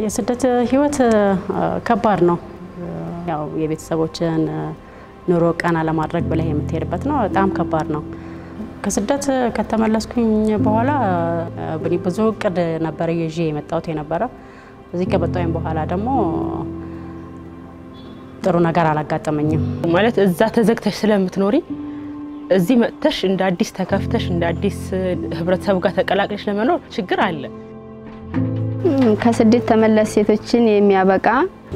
የስደት ህይወት ከባድ ነው። ያው የቤተሰቦችን ኑሮ ቀና ለማድረግ ብለህ የምትሄድበት ነው። በጣም ከባድ ነው። ከስደት ከተመለስኩኝ በኋላ ብዙ እቅድ ነበረ ይዤ የመጣሁት የነበረ። እዚህ ከመጣሁኝ በኋላ ደግሞ ጥሩ ነገር አላጋጠመኝም። ማለት እዛ ተዘግተሽ ስለምትኖሪ እዚህ መጥተሽ እንደ አዲስ ተከፍተሽ እንደ አዲስ ህብረተሰቡ ጋር ተቀላቅለሽ ለመኖር ችግር አለ። ከስደት ተመላሽ ሴቶችን የሚያበቃ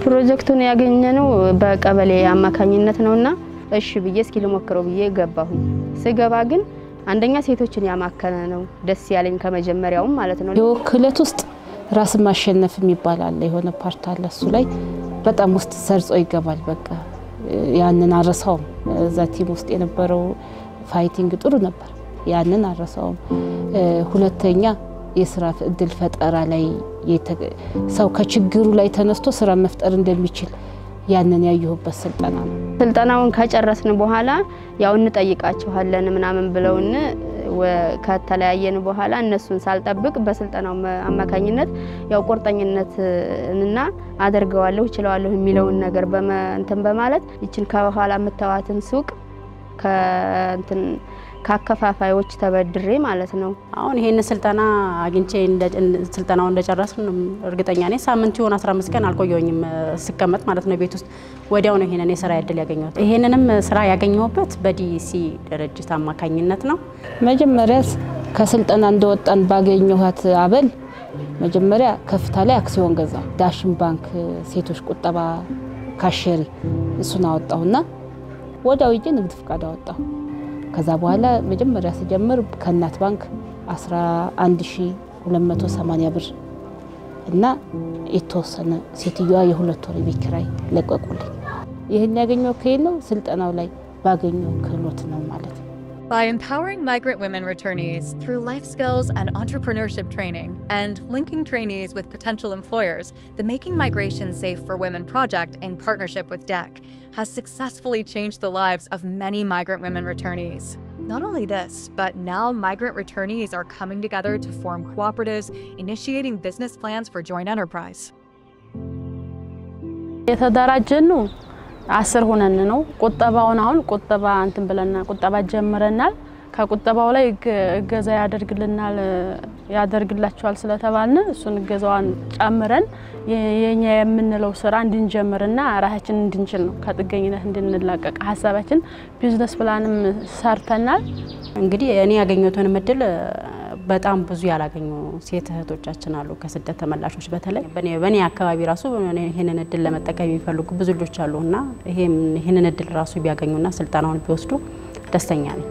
ፕሮጀክቱን ያገኘነው በቀበሌ አማካኝነት ነውና እሺ ብዬ እስኪ ልሞክረው ብዬ ገባሁኝ። ስገባ ግን አንደኛ ሴቶችን ያማከለ ነው፣ ደስ ያለኝ ከመጀመሪያውም ማለት ነው። የወክለት ውስጥ ራስን ማሸነፍ የሚባል አለ፣ የሆነ ፓርት አለ። እሱ ላይ በጣም ውስጥ ሰርጾ ይገባል። በቃ ያንን አረሳውም። እዛ ቲም ውስጥ የነበረው ፋይቲንግ ጥሩ ነበር። ያንን አረሳውም። ሁለተኛ የስራ እድል ፈጠራ ላይ ሰው ከችግሩ ላይ ተነስቶ ስራ መፍጠር እንደሚችል ያንን ያየሁበት ስልጠና ነው። ስልጠናውን ከጨረስን በኋላ ያው እንጠይቃችኋለን ምናምን ብለውን ከተለያየን በኋላ እነሱን ሳልጠብቅ በስልጠናው አማካኝነት ያው ቁርጠኝነትና አደርገዋለሁ እችለዋለሁ የሚለውን ነገር እንትን በማለት ይችን ከኋላ የምታዋትን ሱቅ ከእንትን ከአከፋፋዮች ተበድሬ ማለት ነው። አሁን ይሄን ስልጠና አግኝቼ ስልጠናውን እንደጨረስን እርግጠኛ ነኝ ሳምንት ይሆን 15 ቀን አልቆየሁኝም ስቀመጥ ማለት ነው ቤት ውስጥ። ወዲያው ነው ይሄንን የስራ እድል ያገኘሁት። ይሄንንም ስራ ያገኘሁበት በዲሲ ድርጅት አማካኝነት ነው። መጀመሪያ ከስልጠና እንደወጣን ባገኘኋት አበል መጀመሪያ ከፍታ ላይ አክሲዮን ገዛሁ። ዳሽን ባንክ ሴቶች ቁጠባ ካሸሪ እሱን አወጣሁና ወዲያው ሂጄ ንግድ ፍቃድ አወጣሁ። ከዛ በኋላ መጀመሪያ ስጀምር ከእናት ባንክ 11280 ብር እና የተወሰነ ሴትዮዋ የሁለት ወር የቤት ኪራይ ለቀቁልኝ። ይህን ያገኘው ከየት ነው? ስልጠናው ላይ ባገኘው ክህሎት ነው ማለት ነው። By empowering migrant women returnees through life skills and entrepreneurship training and linking trainees with potential employers, the Making Migration Safe for Women project in partnership with DEC has successfully changed the lives of many migrant women returnees. Not only this, but now migrant returnees are coming together to form cooperatives, initiating business plans for joint enterprise. የተደራጀን ነው 10 ሆነን ነው። ቁጠባውን አሁን ቁጠባ እንትን ብለና ቁጠባ ጀምረናል። ከቁጠባው ላይ እገዛ ያደርግልናል ያደርግላቸዋል ስለተባልን እሱን እገዛዋን ጨምረን የኛ የምንለው ስራ እንድንጀምርና ራሳችን እንድንችል ነው፣ ከጥገኝነት እንድንላቀቅ ሀሳባችን ቢዝነስ ፕላንም ሰርተናል። እንግዲህ እኔ ያገኘሁትን እድል በጣም ብዙ ያላገኙ ሴት እህቶቻችን አሉ፣ ከስደት ተመላሾች በተለይ በእኔ አካባቢ ራሱ ይህንን እድል ለመጠቀም የሚፈልጉ ብዙ ልጆች አሉ እና ይህንን እድል ራሱ ቢያገኙና ስልጠናውን ቢወስዱ ደስተኛ ነኝ።